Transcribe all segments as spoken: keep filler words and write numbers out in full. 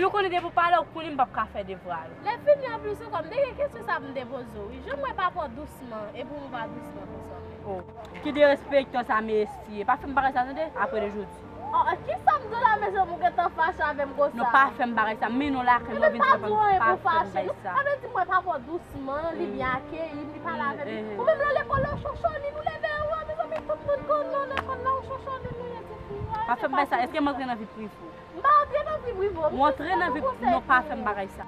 Nou konnen depi w pale, ou konnen m p ap ka fè devwa yo. Lè fini anplis ankò, m te gen kesyon sa pou m te poze w, wi. Jan m wè pa pran dousman, e pou m pa dousman konsa. Oh. Ki derespektan sa, mesye? Pa fè m bagay sa, tande, apre de jodi. Oh, oh, kisa m di w la, mezanmi, ou gentan fache avè m konsa? Non, pa fè m bagay sa. Men non lakay mwen vin di m pa fè m bagay sa. Ebyen, pa di w anyen pou fache. Sa vle di mwen pa pran dousman, li byen akeyi m, li pale avè m. Ou menm nan lekòl la, ou chonchon li, nou leve anwo, mezanmi, tout moun konn nan lekòl la, ou chonchon li, nou ye ti fi. Pa fè m bagay sa. Èske m antre nan vi prive w? M pa antre nan vi prive w. Ou antre nan vi, non, pa fè m bagay sa.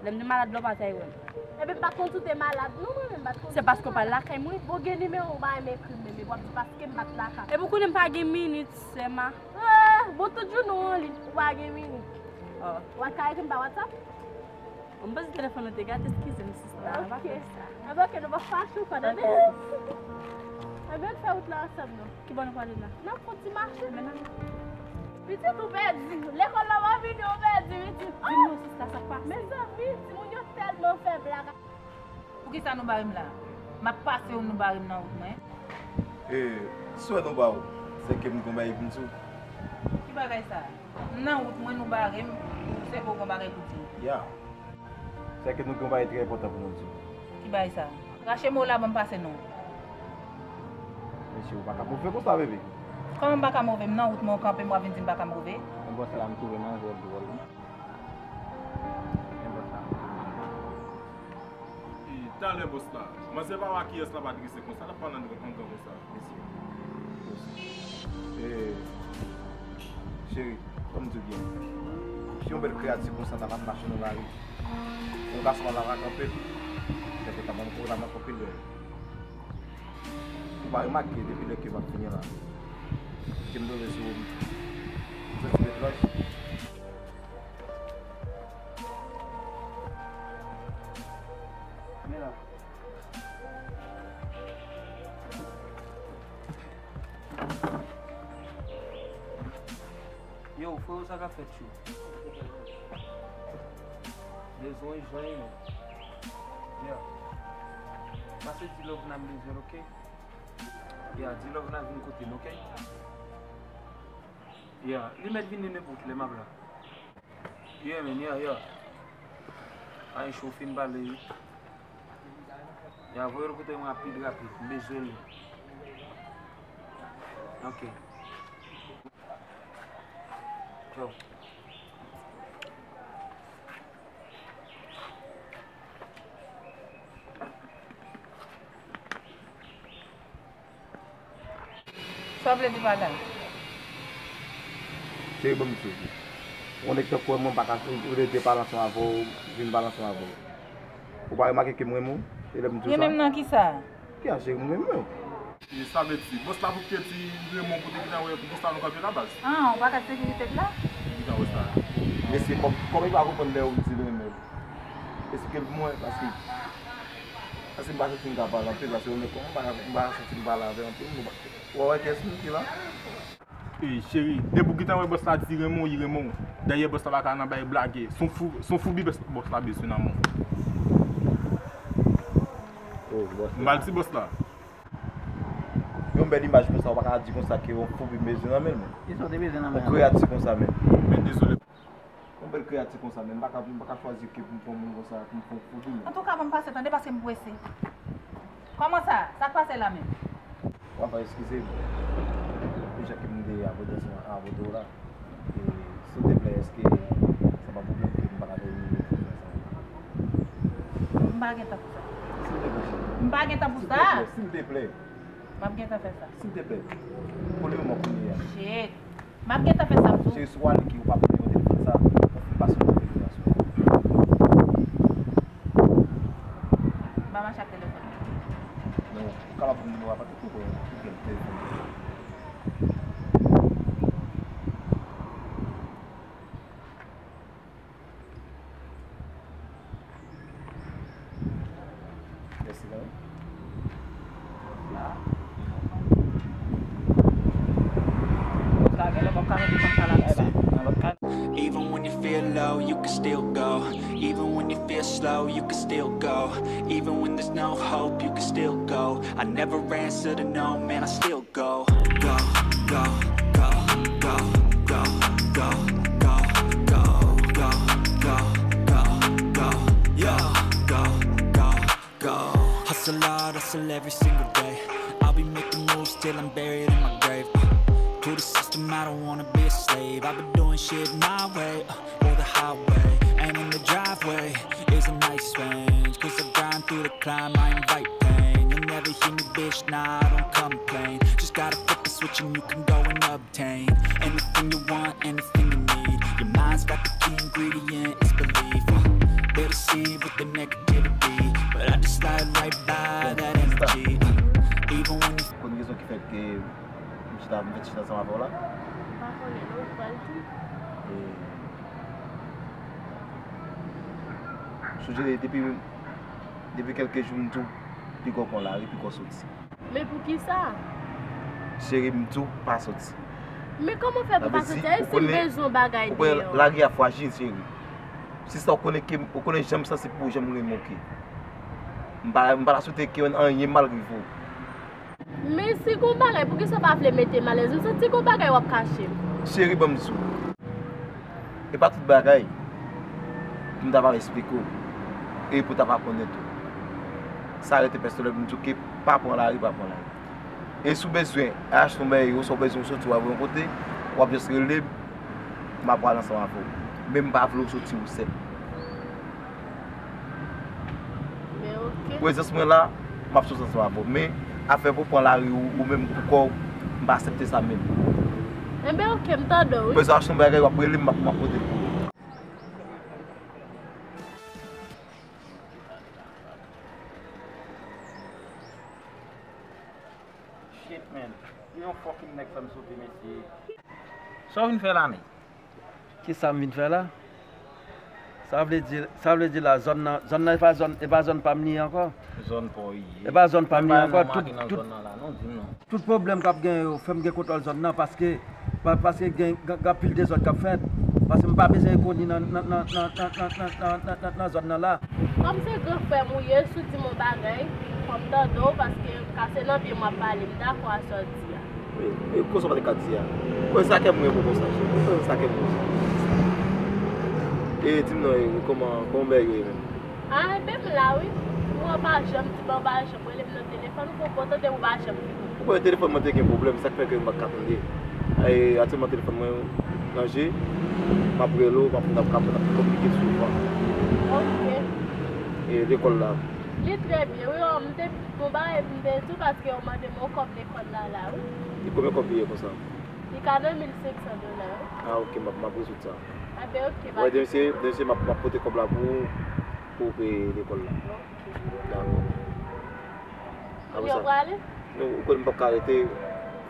Lè m te malad la, w pa t al wè m. Ebyen, m pa t konn si w te malad, non, mwen menm, m pa t konn si w te malad. Se paske w pa t lakay mwen. Bon, gen nimewo w pa renmen ekri m menm, epi w ap di paske m pa t lakay. Epi w konnen m pa gen minit, sè m a. Ah, bon, tout jounen w anliy, ou pa gen minit. Oh. Ou pa t ka ekri m pa WhatsApp? M panse telefòn ou te gate, eskize m, sista, pa fè sa. Enben, oke, nou pa fache ankò, tande? Enben, ann fè wout la ansanm, non. Ki bò nou prale la? N ap fè yon ti mache. Men non. Pitit ou pèdi. Lekòl la pa vini, ou pèdi, pitit. Di m non, sista, sa k pase? Mezanmi, timoun yo tèlman fè blag. Poukisa nou bare m la? M ap pase w, nou bare m nan wout mwen. E, swen nou ba w, se ke m gon bagay pou m di w. Ki bagay sa? M nan wout mwen, nou bare m, se pou w gon bagay pou di m. Ya. Se ke nou gen yon bagay trè enpòtan pou nou di w. Ki bagay sa? Rache mo w la, ban m pase non. Mesye, ou pa ka move konsa, bebe. Kòman m pa ka move? M nan wout mwen, w kanpe m, w ap vin di m pa ka move? Men bòs la, m twouve manzè dwòl, wi. Men bòs la. E, talè bòs la. Manzè pa wè kiyès la pa drese konsa, l ap pale antre antre konsa. Mesye. E, cheri, ban m di w byen. Si yon bèl kreyati konsa ta ap mache nan lari, yon gason pa ta va kanpe l, nèg yo ta ban m kou la nan kanpe l dèyè. Ou pa remake depi lè ke m ap vini la, ke m tonbe sou yon ti etranj. Men la. Yo, freo, sa k ap fèt, yo? Bezwen jwenn. Yeah. Pase di Lovna m bezwen l, oke? Yeah, di Lovna vin kote m, oke? Yeah, li mèt vini nenpòt lè, m ap la. Yeah, man, yeah, yeah. Ay, cho, fin pale, wi. Yeah, voye l kote mwen rapid, rapid. M bezwen li. Ok. Yo. Sa w vle di pa la? Cheri, ban m di w. Yon nèg tankou mwen, m pa ka rete pale ansanm avè w, vin pale ansanm avè w. Ou pa remake ke m renmen w? E lè m di w sa? Renmen m nan kisa? Kiyès cheri m renmen w? E sa vle di, bòs la pou kite di renmen w pou te gentan wè poukisa nou kanpe la baz? Ah, ou pa kat sekirite la? Gentan wè sa. Mesye, kòm, kòm li pa konprann lè ou di renmen l. Esplike l pou mwen, paske, paske m pa santi m ka pale anpil, paske ou menm kòm m pa, m pa santi m pale avè anpil, nou pa, ou pa wè kiyès moun ki la? E, cheri, depi w gentan wè bòs la di renmen w, li renmen w. Dayè bòs la pa ka nan bay blage. Se yon fou, se yon foubi bòs, bòs la bezwen nan men w. Oh, bòs la. M al di bòs la. Yo, Yon bèl imaj konsa, ou pa ka di konsa ke yon foubi m bezwen nan men l, men. Kisa w te bezwen nan men l? Yon kreyati konsa, men. Men dezole. Yon bèl kreyati konsa, men m pa ka, m pa ka chwazi ke pou m pran moun konsa, pou m pran yon foubi, men. Antouka, ban m pase, tande, paske m prese. Kòman sa? Sa k pase la menm? W ap eskize m. Deja ke m te abòde ansanm avè w la. E, silteplè, èske sa pa pwoblèm ke m pa ka fè yon video pou fè sa? M pa gen tan pou sa. Silteplè, cheri. M pa gen tan pou sa. Silteplè, silteplè. M ap gen tan fè sa. Silteplè. Pou le moman kounye a. Shit. M ap gen tan fè sa pou ou. Cheri, si w ale ki ou pa pran nimewo telefòn sa, ou fin pase yon move jounen aswè. M pa mache ak telefòn. Non, ou kapab pran nimewo a, pa tout ou pran, ou gen telefòn. Mèsi, kanmenm. Even when you feel low, you can still go. Even when you feel slow, you can still go. Even when there's no hope, you can still go. I never answer to no, man, I still go, go, go, yeah, go, go, go. Hustle hard, hustle every single day. I'll be making moves till I'm buried in my grave. Uh, to the system, I don't wanna be a slave. I've been doing shit my way, uh, or the highway. And in the driveway is a nice range. 'Cause I grind through the climb, I invite pain. You'll never hear me, bitch, nah, I don't complain. Just gotta flip the switch and you can go and obtain anything you want, anything you need. Your mind's got the key ingredient, it's belief. Uh, they deceive with the negativity, but I just slide right by that energy. Uh, even when you Ou konn rezon ki fè ke m chita, m fè chita ansanm avè w la? M pa konnen non, ou pral di. E, sonje depi, depi kèlke jou m di w, piga w pran lari, piga w soti. Men poukisa? Cheri, m di w pa soti. Men kòman fè pou m pa soti? Sa vle di, ou konnen, ou konnen lari a frajil, cheri. Se sa ou konnen ke, ou konnen jan m sansib pou ou, jan m renmen w ke. M pa, m pa ta swete ke anyen mal rive w. Men si gon bagay, poukisa w pa vle mete m alèz? M santi gon bagay w ap kache m. Cheri, ban m di w. E pa tout bagay pou m ta va esplike w e pou w ta va konnen tou. Sa rete pèsonèl pou m di w ke pa pran lari, pa pran lari. E si w bezwen achte yon bagay, oswa w bezwen soti, w al yon kote, w ap jis rele m, m ap pral ansanm avè w. Men m pa vle w soti ou sèl. Men oke. Prezans mwen la, m ap soti ansanm avè w. Men afè pou pran lari ou, ou menm pou kò w, m pa aksepte sa menm. Enben oke, m tande w, wi. Ou bezwen achte yon bagay, w ap rele m, m ap, m ap pote l pou ou. Shit, man. Yon fucking nèg fè m sote, mesye. Sa w vin fè la, men? Kisa m vin fè la? Sa vle di, sa vle di la, zòn nan, zòn nan e pa zòn, e pa zòn pa m li ye ankò? Zòn pa w li ye. E pa zòn pa m li ye ankò. Tout, tout, tout pwoblèm k ap gen yo, fè m gen kontwòl zòn nan, paske, pa-, paske gen, gen, gen anpil dezòd k ap fèt. Paske m pa bezwen koni nan, nan, nan zòn nan la. Kòm se gran frè m ou ye, si w di m yon bagay, fò m tande w, paske ka se nan byen m ap pale, m dakò a sa w di a. E, e konsa w pa te ka di a. Ou wè sa kè m renmen w konsa, cheri. Ou wè sa kè m renmen w konsa. E di m non, e, kòman, kòman bagay yo ye menm? A, enben m la wi. Ou wè w pa janm di m, ou pa janm rele m nan telefòn, ou konprann tande ou pa janm. Ou konnen telefòn mwen te gen pwoblèm, sa k fè ke m pa t ka tande. E, aktyèlman telefòn mwen ranje, m ap rele w, m ap, n ap, n ap kominike souvan. Oke. E lekòl la? Li trè byen, wi, m te, gon bagay m te di w paske w mande m yon kòb lekòl la, la, wi. E konbyen kòb li ye konsa? Li ka nan mil senk san dola, wi. A, oke, m ap, m ap rezoud sa. A, ben, oke, pa de pwoblèm. Wè, demen se, demen se m ap, m ap pote kòb la pou ou, pou w peye lekòl la. Oke. Dakò. Kounye a w prale? Non, ou konnen m p ap ka rete,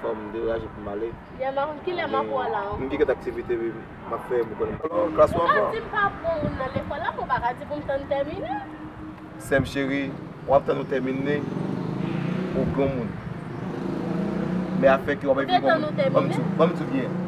fò m degaje pou m ale. Yè, m pa konn kilè m ap wè w la ankò. M gen kèk aktivite m ap fè, ou konnen. Klas ou anvan. Ou ka di m pa pran moun nan lekòl la, men w pa ka di pou m tann tèmine. Sè m cheri, w ap tann ou tèmine, ou granmoun. Men afè ke w ap viv. Ou te tann ou tèmine? Ban m di w, ban m di w byen.